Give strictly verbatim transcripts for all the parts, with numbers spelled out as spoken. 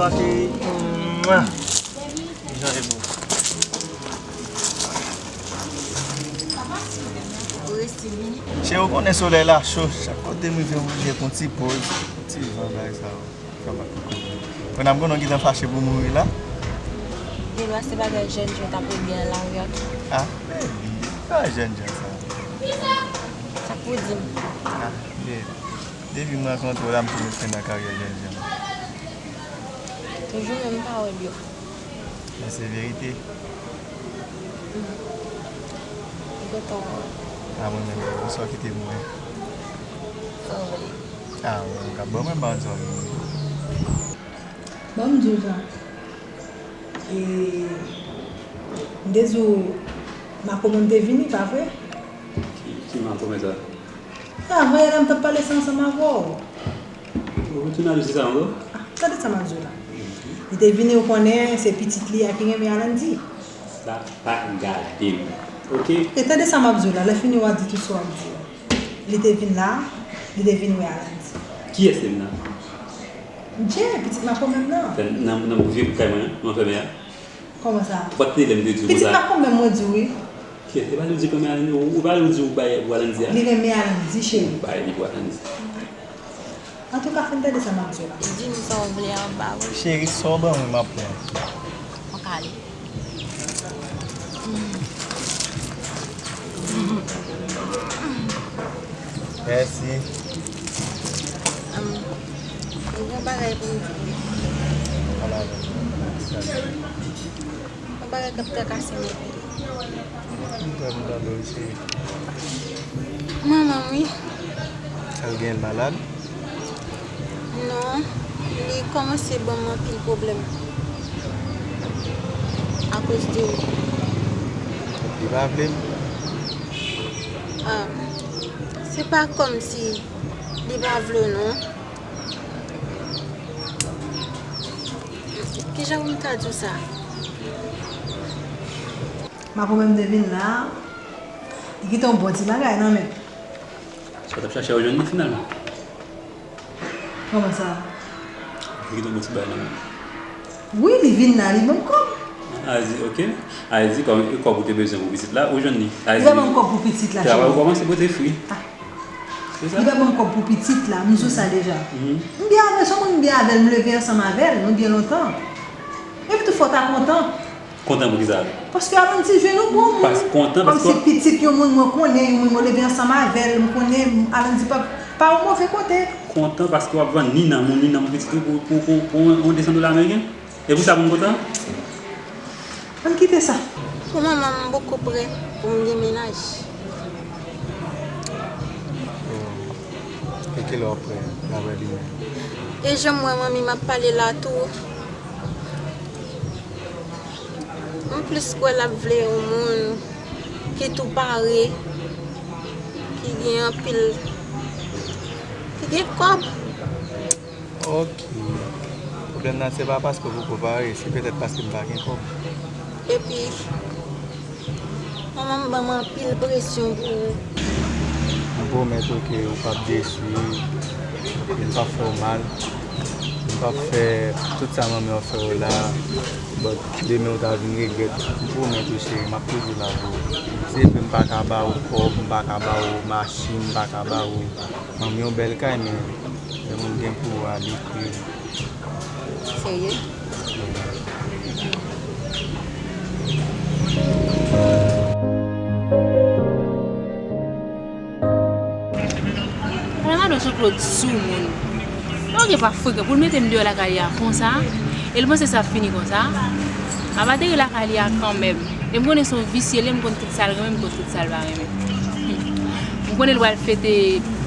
Cheri, ou konnen solèy la cho, chak kote m rive m oblije pran ti poz, ti van bagay sa yo. Kòman? Mwen ap konnen w gentan fache pou mouri la. Gen dwa se bagay jènjan t ap regle nan lari a tou. Ah, baby, pa jènjan sa. Sa k pou di m? Ah, baby. Depi m rankontre w la, m tou met fen nan karyè jènjan. Toujou menm pawòl yo. Men se verite. M kontan. A mwen menm, bonswa kite mwen. Sa w vle? A, mwen, m ka ban mwen ban zòn. Ban m di w sa. E, m te di w, Makomè m te vini, pa vre? Ki, ki Makomè sa? A, vre, la m t ap pale sa ansanm avè w. Ou tounen al di sa ankò? Ah, tande sa m ap di w la. Li te vini, ou konnen, se pitit li a ki renmen Alandy. Pa, pa gade m, oke? E tande sa m ap di w la, lè fini w a di tout sa w ap di. Li te vin la, li te vin wè Alandy. Kiyès te vin la? Dje, pitit Makomè m nan. Nan, nan vye bout kay mwen an, mwen fèmen a. Kòman sa? Ou pa t tande lè m te di w konsa? Pitit Makomè m mwen di w wi. Kiyès? E pa li w di kòman Alandy, ou, ou pa li w di w bay pou Alandy a? Li renmen Alandy, cheri. Bay li pou Alandy. Antouka, fin tande sa m ap di w la. Di m sa w vle anba wi. Cheri, sa w ban mwen, m ap pran. Mwen ka ale. Mèsi. Am, mwen gen yon bagay pou m di w. Pale avè m. Yon bagay k ap trakase m anpil. M pè m tande w, cheri. Manman m, wi. Sa l gen, l malad? Non, li kòmanse ban m anpil pwoblèm akoz de ou. Li pa vle m? Ah, se pa kòmsi li pa vle w, non. Kijan pou m ta di w sa? Makomè m te vin la, li kite yon bon ti bagay nan men m. Sa w t ap chache a, ou jwenn li finalman? Kòman sa? Li kite yon bon ti bagay nan men m. Wi, li vin la, li ban m kòb. A di, oke. A di, kòb, kòb ou te bezwen pou pitit la, ou jwenn li. Li pa ban m kòb pou pitit la, cheri. Travay ou kòmanse pote fwi. Ah. Se sa? Li pa ban m kòb pou pitit la, m di w sa deja. Mhm. M byen avè l, se yon moun m byen avè l, m leve ansanm avè l, nou byen lontan. Epi tou fò w ta kontan. Kontan pou kisa? Paske Alandy jwenn yon bon moun. Pas-, kontan paske. Kòmsi pitit yon moun mwen konnen, yon moun mwen leve ansanm avè l, m konnen Alandy pa, pa yon move kote. Kontan paske w ap vann ni nanm ou, ni nanm pitit ou pou, pou, pou, pou yon, yon de san dola ameriken? E pou sa pou m kontan? Ann kite sa. Pou moman, m poko prè pou m gen mennaj. Hmm. E kilè w ap prè, daprè li menm? E jan m wè manmi m ap pale la tou, m plis kwè l ap vle yon moun ki tou pare, ki gen anpil, ki gen kòb. Ok. Pwoblèm nan se pa paske w poko pare, se petèt paske m pa gen kòb. Epi, manman m ban m anpil presyon pou ou. M pwomèt ou ke ou p ap desi, m p ap fè w mal, m p ap fè tout sa manmi w ap fè w la, but demen ou ta vin regrèt. M pwomèt ou, cheri, m ap toujou la pou ou. Se vre m pa ka ba ou kòb, m pa ka ba ou machin, m pa ka ba ou manmi yon bèl kay, men lè moun gen pou ou a, li pri. Serye? Ala madan Jean Claude soumoun. Lè w gen pa frekan pou l mete m deyò lakay li a konsa, e l panse sa ap fini konsa. M ap ateri lakay li a kanmenm. E m konnen se yon visye li ye, m konn tout sa l renmen, m konn tout sa l pa renmen. M konnen l pral fete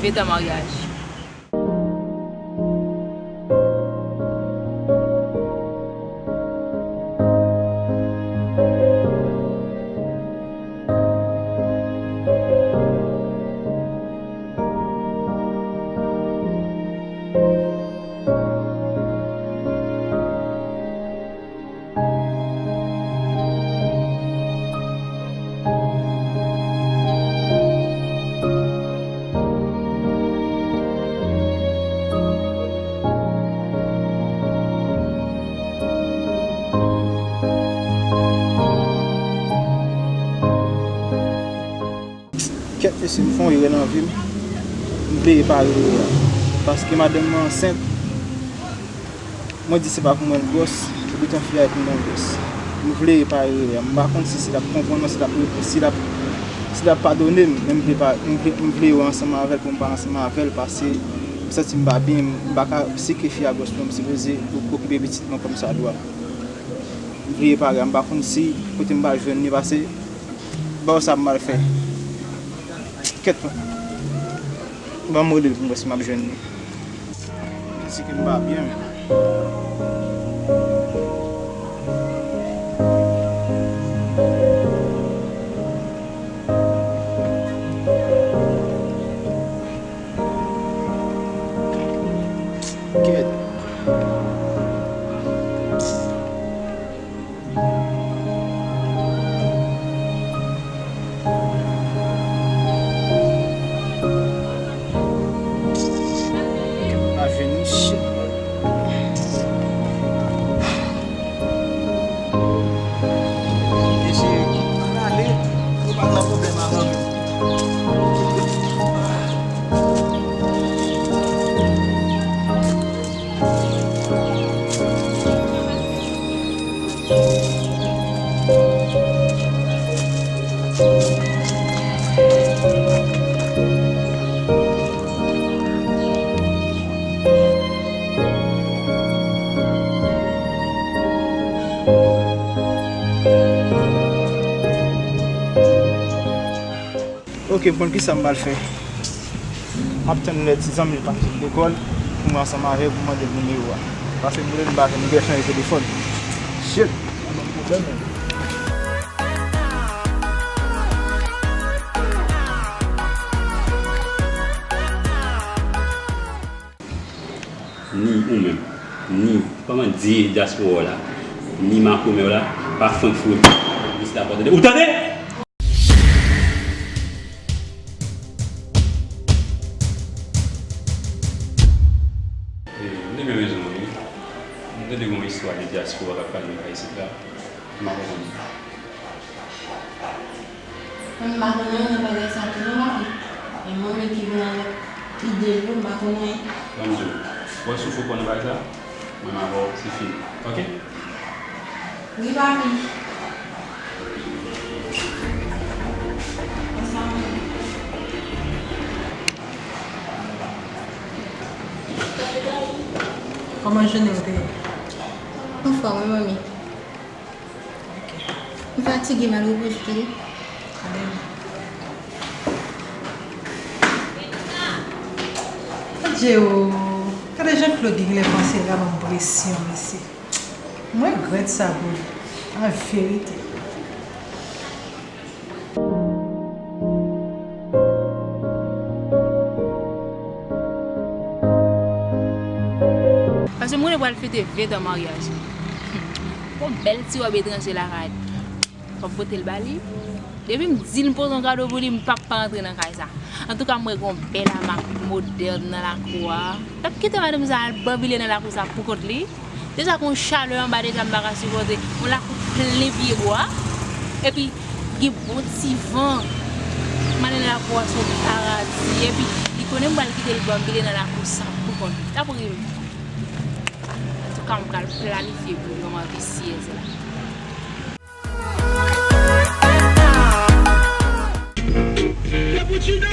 ven tan maryaj. Mesye, m fè yon erè nan vi m. M vle repare erè a. Paske madanm mwen ansent. Mwen di se pa pou mwen l gwòs, se pou ti fi a pou mwen l gwòs. M vle repare erè a. M pa konn si, si l ap konprann mwen, si l ap, si l ap, si l ap padone m, men m vle pa, m vle, m vle yo ansanm avè l pou m pa ansanm avè l, paske m santi m pa byen, m pa ka, si ke fi a gwòs pou mwen, m sipoze okipe pitit mwen kòmsadwa. M vle repare a, m pa konn si kote m pral jwenn li, paske ba w sa m pral fè. Kèt, ban m rele l pou m wè si m ap jwenn li. Li di ke m pa byen menm. Kèt. Pa vini, shit. Mesye, ann ale, nou pa nan pwoblèm avan menm. Ok, m konn kisa m pral fè. M ap tann lè ti zanmi l pati lekòl pou mwen ansanm avè l pou mande l nimewo a. Paske m rele l m pa jwenn, m gen chanje telefòn. Shit, mwen gen pwoblèm menm. Ni ou menm, ni, kòman di dyaspora w la, ni makomè w la, pa Frank Fredi, Gustave, tande? Ou tande? Eh, m te byen bezwen w wi. M tande gon istwa de dyaspora k ap pale anba isit la. M pa konprann. Mwen m pa konn anyen nan bagay sa tou non, papi. E mwen menm ki vin avèk ide l yo, m pa konn anyen. Ban m di w, w wè si w fè w pran nan bagay sa, mwen m avè w, se fini. Ok? Wi, papi. Konsa mwen. Kòman jounen w te ye? Anfòm, wi, manmi. Ok. M fatige, m al repoze tande. Gade. Adje o. Gade Jean Claude genlè panse l ka ban m presyon, mesye. M regrèt sa pou li. An verite. Paske m konnen pral fete ven tan maryaj. Yon bèl ti wòb etranje la rad. Fò m pote l ba li. Depi m di l m pote yon kado pou li, m p ap pa rantre nan kay sa. Antouka, m wè gen yon bèl amak modèn nan lakou a. M p ap kite madanm sa al banbile nan lakou sa poukont li. Deja gen yon chalè anba deja m pa ka sipòte. Yon lakou plen pye bwa. Epi gen bon ti van. M ale nan lakou a se yon paradi. Epi li konnen m pral kite l banbile nan lakou sa poukont li. T ap rive. Antouka, m pral planifye pou li, manman visyèz la. Cappuccino!